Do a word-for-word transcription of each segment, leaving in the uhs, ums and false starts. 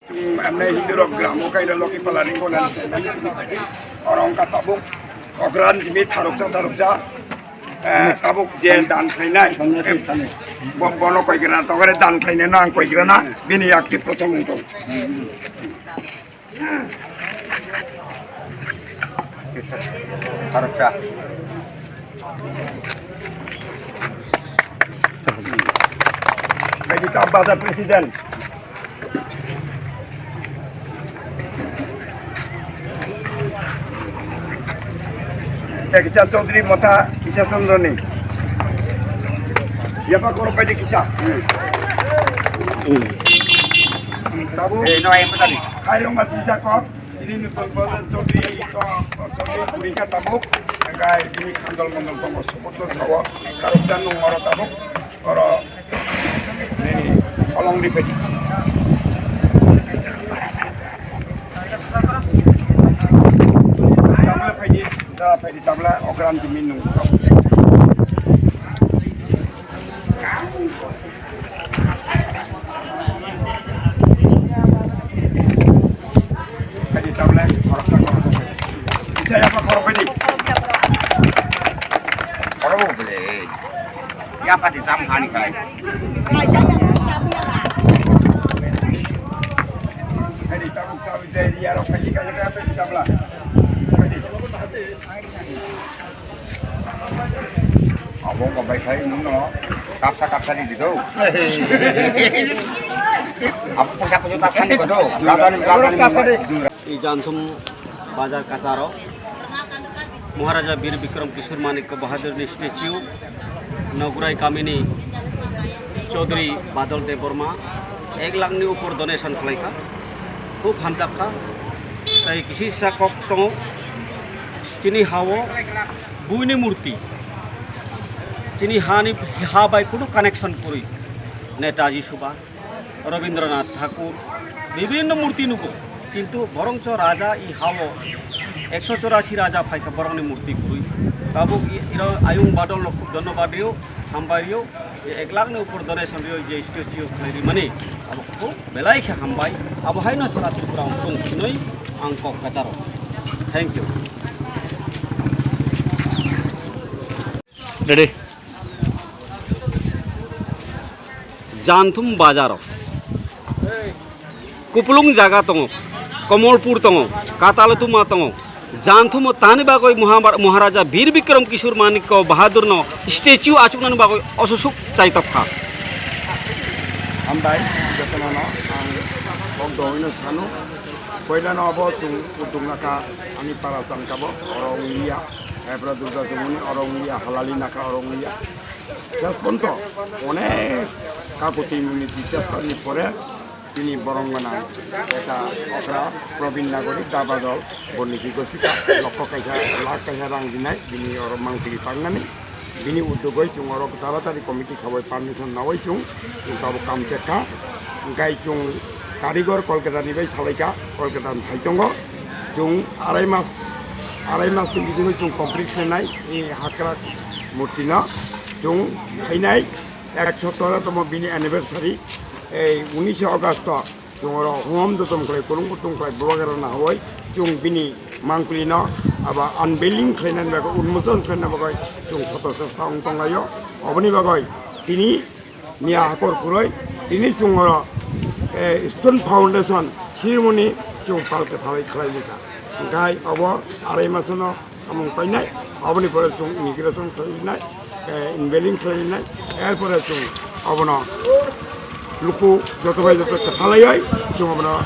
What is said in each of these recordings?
Amne Hindu rok gramo kaino loki palani konani. Oro wngkha tabuk okran jimi tharoksa tharoksa. Eh, tabuk je dan khlainai. Bo-, bono koigrana togore dan khlainai no ang koigrana bini yakti prothom wngkha. Harapsa. Khaidi ta bazar president. Tei kisa Chaudhary Motha, kisa Chandra ni. Yapa koro pai di kisa. Tabu. Eh, no, ayam petani. Khairong ma sijak kok. Ini ni Chaudhary, Chaudhary Purika tabuk. Engkai ini khandal mandal tongo, sebut lo sawo. Karuk dan nung oro tabuk. Oro. Nini, along di pedi. Tabla pedi, da pedi tabla, okran di minung. Pedi tabla, korok tak korok. Bisa ya pak korok pedi. Korok boleh. Ya pati jam hani kai. Abo wngkha bai khai nwng no kapsa kapsa ni dido. Abo pusa pusa ta sani kodo. Rajani rajani. I Janthum bazar kacharo. Maharaja Bir Bikram Kishore Manikya Bahadurni statue, Nogurai kamini Chaudhary Badal Debbarma ek lakh ni upor donation khlaikha, khub hamjakha. Tai kisi sa kok tongo, chini hao buini murti, chini hani ha bai kunu connection kwrwi, Netaji Subhas. Rabindranath Thakur, bibhinno murti nugo, kintu borongcho raja i hao ekso chorasi raja phaikha borokni murti kwrwi. Tabuk i-, iro ayung badolno khub dhonnobad rio, hambai rio, je ek lakh ni upor donation rio je statue khlai rimani, abo khub belai khe hambai, abo haino sara Tripura wngthung hinwi ang kok kacharo. Thank you. Ready. Janthum bazaro kupulung jaga tongo, Komolpur tongo, Katalutuma tongo. Janthumo tani bagwi Muhamar-, Maharaja Bir Bikram Kishore Manikya Bahadurno statue achuknani bagwi ososuk chaitokha. Hambai, jotono ang kok dongwino sanu. Poilano abo chwng uddog nakha ani para changkabo oro wngya. Ebra Durga Jumuni oro wngya, halali nakha oro wngya. Jas ponto onek kakuti muni dichas ni pore tini borong gana eta okra Probin Nagori daba dol borni ki gosika lokho kaisa lakh kaisa rang dinai bini oro mangpili pangnani. Bini uddogoi chwng oro taratari committee khabai permission nawi chwng, chwng tabuk kam chekha. Hwnkhe chwng karigor Kolkata ni bai salaikha, Kolkata ni phai tongo. Chwng arai mas, arai mas ni bisingo chwng complete khlainai, e, hakrak murti no chwng khainai. Ek soto tongmo bini anniversary, ei unishe August o. Chwng oro hom dotom khlai, kwrwng kutung khlai, bubagra na hoi, chwng bini mangpili no abo unveiling khlainani bagwi, unmochon khlaina bagwi chwng soto chesta wng tonglaio. Oboni bagwi tini miya hakor kwrwi, tini chwng oro, eh, Stone Foundation ceremony chwng pal kwthalwi khlai likha. Hwnkhe obo arai masono samung painai, aboni pore chwng inauguration khlainai, eh, unveiling khlainai, erpore chwng abono luku joto bai joto kwthalaioi chwng abono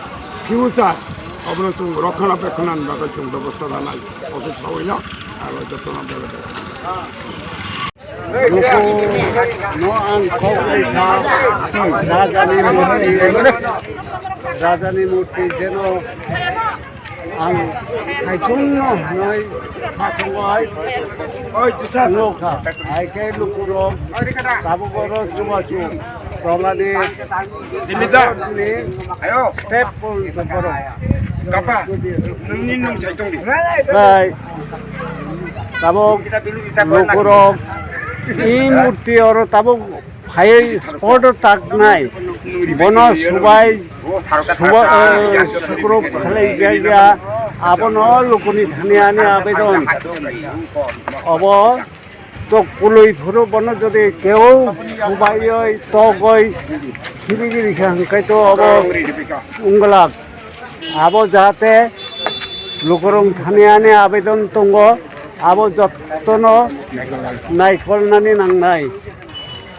future abono chwng rokhona bekhona ni bagwi chwng bebosta lanai, oso sawi no aro joto no bebeda. Luku no ang kok ni sa rajani murti, rajani murti jeno Ang kaichung no hinoi kha thangwi. Oi, Joseph. Nokha. Hai khe lukurok tabuk oro chubachu tolani Dili da. Ni Ayo. Step pon to borok. Kapa. Nungni nung sai tongdi. Hai. Tabuk lukurok i murti oro tabuk phaiwi spot o taknai. Bono subai, suba-, eh, sukruk khlai jaya, abono lukuni thani ani abedon. Obo tok kului phuru bono jodi keu subaioi, togoi, khibigiri kha hwnkhe to obo wnglak. Abo jahate lukurok thani ani abedon tongo, abo jottono naikolnani nangnai.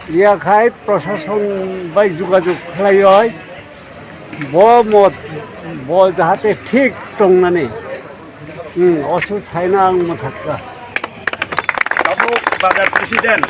Yakhai prosason bai jogajog khlaioi, bo mot, bo jahate thik tongnani. Hmm, osu saina ang mwthaksa. Tabuk bazar president.